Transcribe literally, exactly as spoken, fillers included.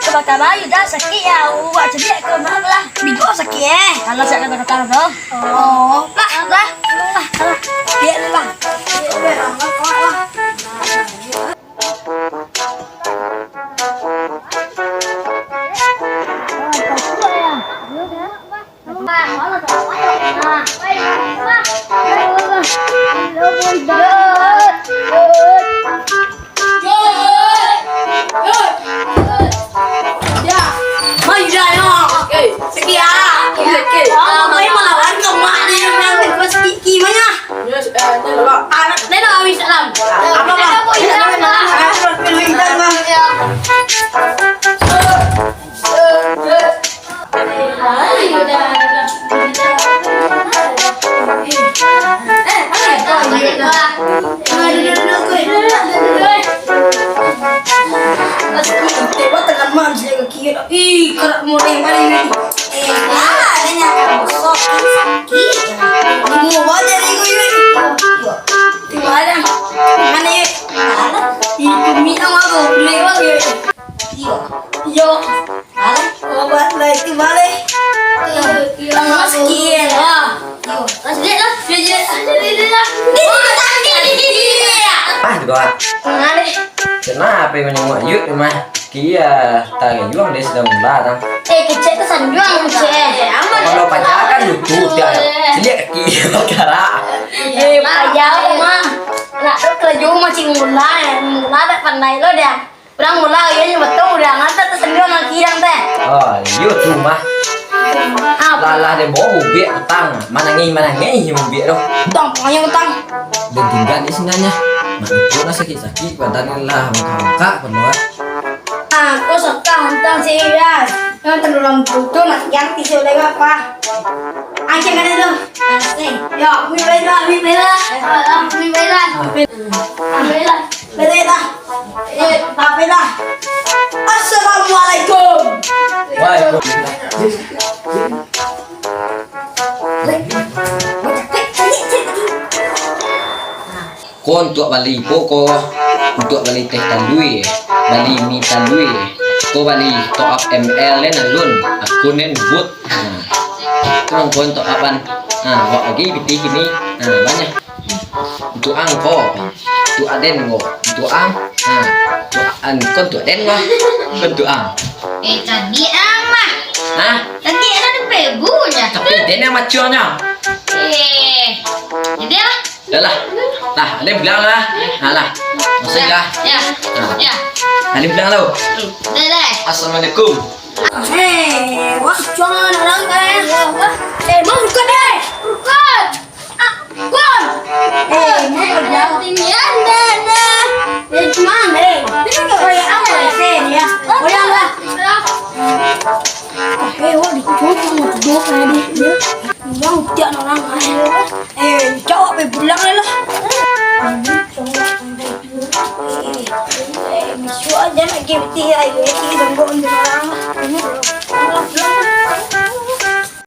Kabakar bayu dah sakik ya. Awak caliak ka mano lah. Bigo sakik eh. Alah, siap kata-kata tu. Oh, lah, lah. Lah, lah. Lihat dulu lah. Ih, karak model balik ni. Eh, ah, ada yang akan masuk. Sakit. Mau baca ni gue ni. Tiba ada. Mana ya? Itu minum aku, beli lagi. Iyo. Iyo. Obat lah itu balik. Iyo, iyo. Sakit. Ah. Iyo. Kasih dia lah. Dia je. Dia je lah. Dia je lah. Ah, juga. Mana? Kenapa yang menyengok Yud rumah? Kia, tayuang deh sudah mula tang. Eh, kecek tu sanjuang, kecek. Kalau pacaran lucu, tiap ciliak kaki, karak. Eh, payah mah. Nak tu kerja macam mula, eh. Mula tak pandai lo dia. Urang mula, iyo nyo betul, urang ada tu sanjuang nan kirang teh. Oh, iyo tu mah. Apa? Lalah deh bawa ubek petang. Manangih, manangih ubek tu. Utang, pokoknya utang. Dan tinggal di sinanya. Mak itu lah sakit-sakit, badan lah bengkak-bengkak, penuh. Ah, kau suka hantam serius. Yang terlalu butuh nak ganti sudah apa? Angkat mana tu? Asik. Ya, mi bela, mi bela. Mi bela. Mi bela. Bela. Eh, mi bela. Assalamualaikum. Waalaikumsalam. Ko untuak bali ipo ko, untuak bali teh talua, bali mi talua, ko bali top up M L den alun, akun den but. Nah, ko mangko top up an. Nah, awak bagi pitih kini. Nah, banyak. Untuak ang ko, untuak aden ko, untuak ang. Nah, untuak an ko untuak den ko. Ko untuak ang. Eh, tadi ang mah. Hah? Tadi ada di pegunya. Tapi den yang macuanyo. Eh, jadi lah. Dah lah. Nah, ada bilang lah. Nah lah. Masuk lah. Ya. Nah. Ya. Ada bilang lah. Dah lah. Assalamualaikum. Eh, wah, cuang anak orang kaya. Eh, mau bukan eh. Bukan. Ah, bukan. Eh, mau kerja. Ini ada, ada. Eh, cuman, eh. Ini kau yang apa ya, Sen, ya? Udah lah. Eh, wah, dicuang sama kedua kali dia. Yang tiap orang akhir. Eh, cawak pe pulang lah. Eh, eh, bisu aja nak game ti ayo ti dongkok orang.